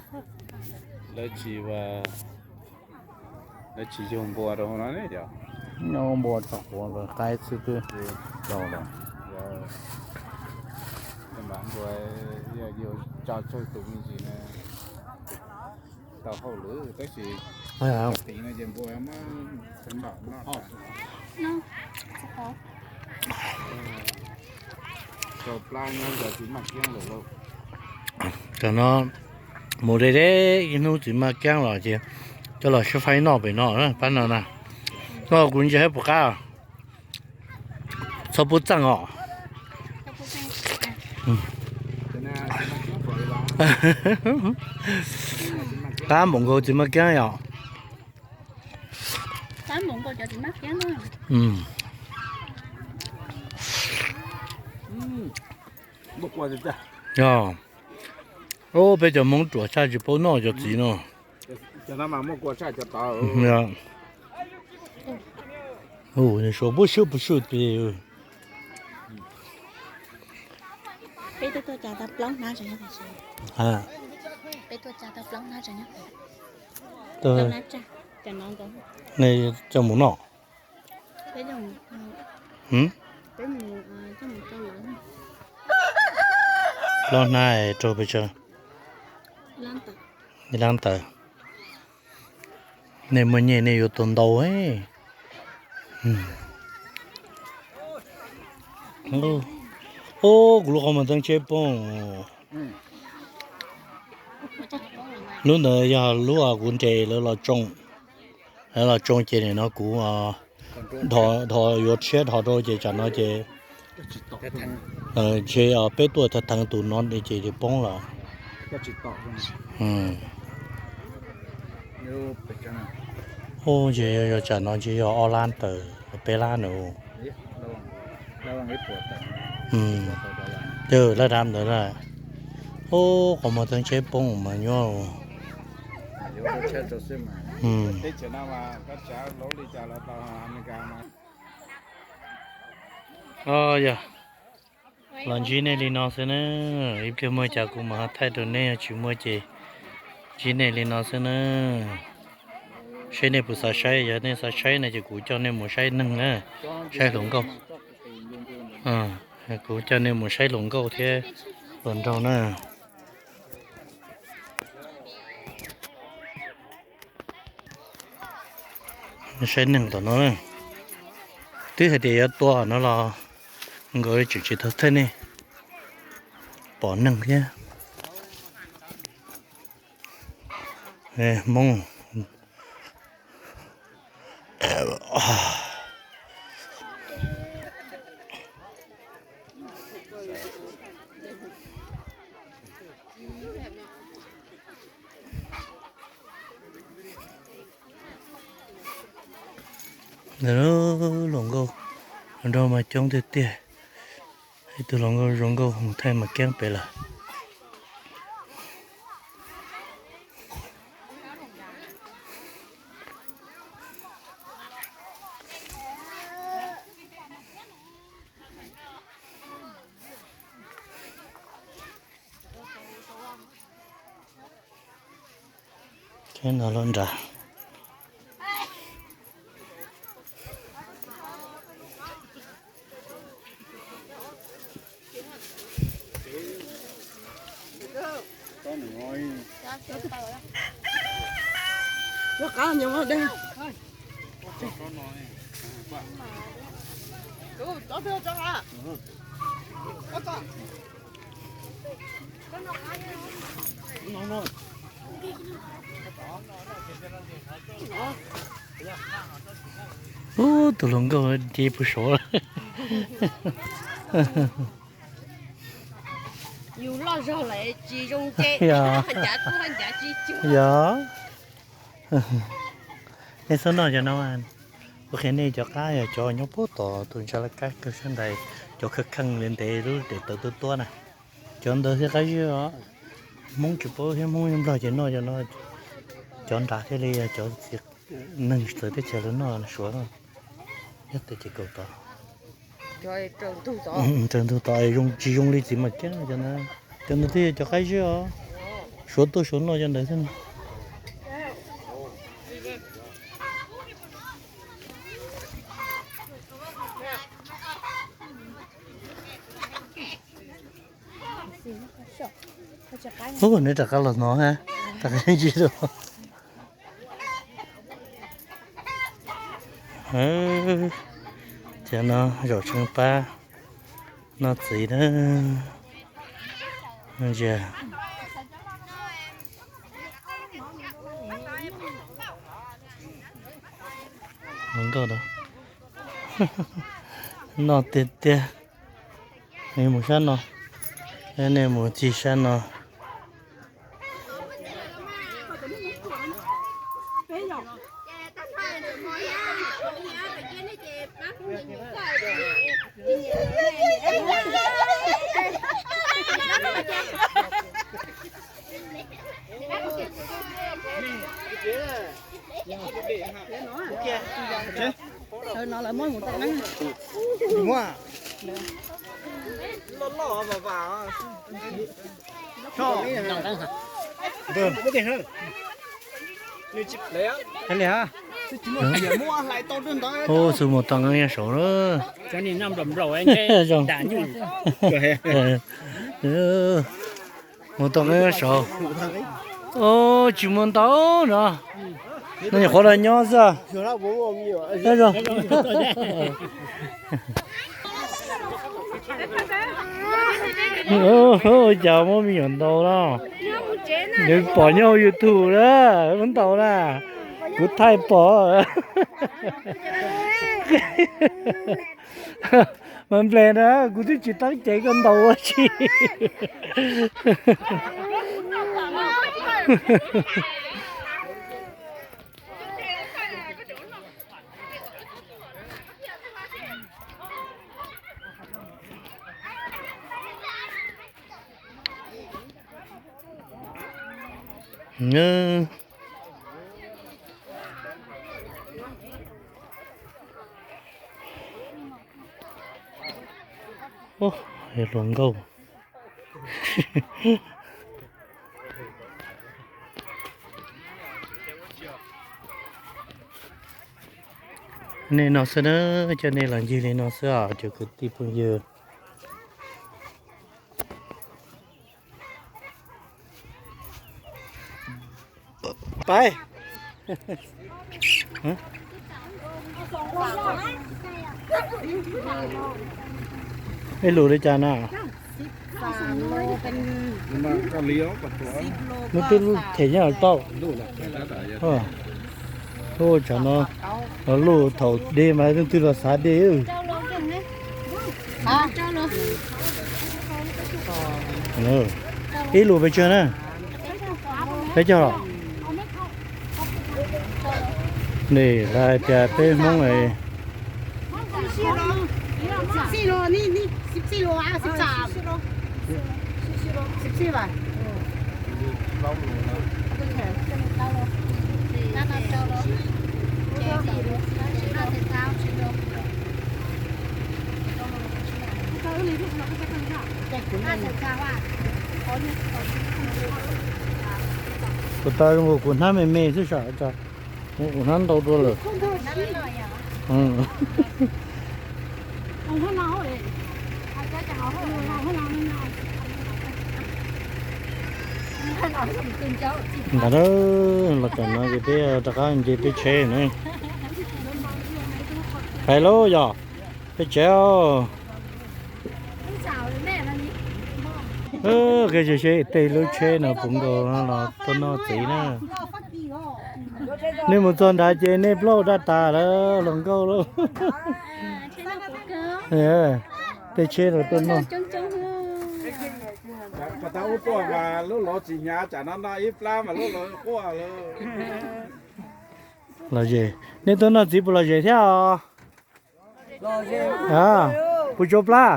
Lawv tsis, lawv tsis yug npua rau hauv no ne yog? Nyob npua txog quav lawv qaib xwb twb tau lawm. Npua yog yus tso tsawg tus me ntsis na, tau hauj lwm tab sis tiv no ces npua muab noj. Tam no mus de de ib hnub txiv maj kiab los ces coj los sib faib noj pem no pab no na. Noj kuv ntsia puas qab. Txhob pub txeej os. Qab npaum nkaus txiv maj kiab yom. Peb cov Hmoob ruam tshaj tsis paub noj cov txiv no. Suav pub swb pub swb ti. Peb tuaj tsa tau plaub hnab tso nyob pem. Peb tuaj tsa tau plaub hnab tso nyob pem. Nej coj mus noj. Plaub hnab rau pes tsawg? Ib lab ntawd. Nej muaj nyiaj nej yuav tau ntau. Ub, kuv lub qhov muag teeb tsheb poob. Lub ntawd yog lub kuv nres lawv los tsoo. Lawv los tsoo ces nim no kuv dhos yuav tshiab dhos rau ces tsam no ces ntshe peb tuaj theev theev tus no ces poob lawm. Ub, ntshe yog tsam no ntshe yog ob lab ntawd peb lab nws. Lab dab ntawd na. Ub, qhov muag teeb tsheb poob mas nyuaj. Yog los ntsib nej li no xwb na. Ib pliag muaj cas kuv mam thaij rau nej, yog tsis muaj ces ntsib nej li no xwb na. Seb nej puas xav saib, yog nej xav saib no ces kuv coj nej mus saib neeg na, saib hluas nkauj. Kuv coj nej mus saib hluas nkauj thiab hluas nraug na. Saib neeg tom no, twb hais tias yuav tua no los nkawd tseem tsis tau thawj nej pom neeg thiab. Hmoob. Hluas nkauj, hluas nraug mas coob tiag tiag. Ib tug hluas nkauj zoo nkauj mus thaij mas keeb pem lawm. Tsheb no los nrad. Ub, tus hluas nkauj nce puag saud. Yus loj zog lawm tsis zoo nce. Yog. Nej xub noj cov no, kuv qhia nej cov qab yog cov nyob puag tom tus ntsa laj kab kawg sab ntais, cov kheej kheej li ntev lub daim tawv tuab tuab na. Cov ntawd thiaj qab zib os. Hmoob tsis paub thiab, Hmoob Nplog ces noj cov no, cov nrad thiaj li yog cov txiv neeg txawv teb chaws lawv noj suav no. Nyob teb ces kaum tod. Raws ntug tod zoo tsis zoo li txiv maj kiab cov ntawd, cov ntawd twb yog cov qab zib os. Suav tuaj suav no cov ntawd xwb. Ub, neb rov qab los no ha, rov qab ntsis rau. Cov no zaum tseem pab noj txiv na. Ntsia. Nkauj, noj tiag tiag. Nej mus sab no, nej mus txij sab no. Sawv no lawv muab mus tau neeb. Ub, xwb mus tau nqeeb nyob saud na. Mus tau nqeeb nyob saud. Ub, tsis muaj ntau no. No nyuam qhuav los nyob xwb. Ua cas muab me nyuam ntau no. Nws pom nyob hauv YouTube na, muab ntau na. Kuv thaij pom. Mas nplej na, kuv twb tsis teeb cev koj ntau ua si. Hluas nkauj. Nej no xwb na, coj nej los ncig li no xwb os cov kwv tij phooj ywg. Pais. Ib lus li cas na? Nws twb them nyob hauv tauj. Ua tsav no, luj thaum dej mas leej twg los xav dej. Ib lus pes tsawg na? Peb caug los? Nws hais tias peb Hmoob Kuv tas zoo nkaus kuv hnab me me xwb sav, kuv hnab ntau dua lawm. Ntawd los tam no ces peb rov qab nce peb tsheb ne. Pais lauj yog, peb tsev os. Qhia seb tej lub tsheb no puv nkaus los tuaj noj txiv na. Nej mus txog nrad ces nej plaub dab tas lawm, hluas nkauj lauj. Tej tsheb no tuaj noj. Lub lov tsis hnyav tsam no noj ib plab mas lub lov quaj lawm. Los zem, nej tuaj noj txiv puas lom zem thiab os? Puas tsaus plab?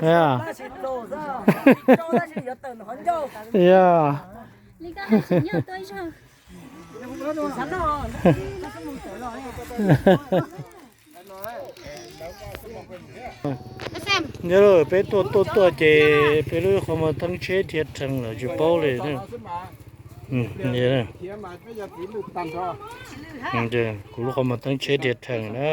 Ya. Yog peb tuaj tuaj tuaj ces peb lub qhov muag teeb tsheb dhia rhees lawm tsis paub li. Kuv lub qhov muag teeb tsheb dhia rhees na.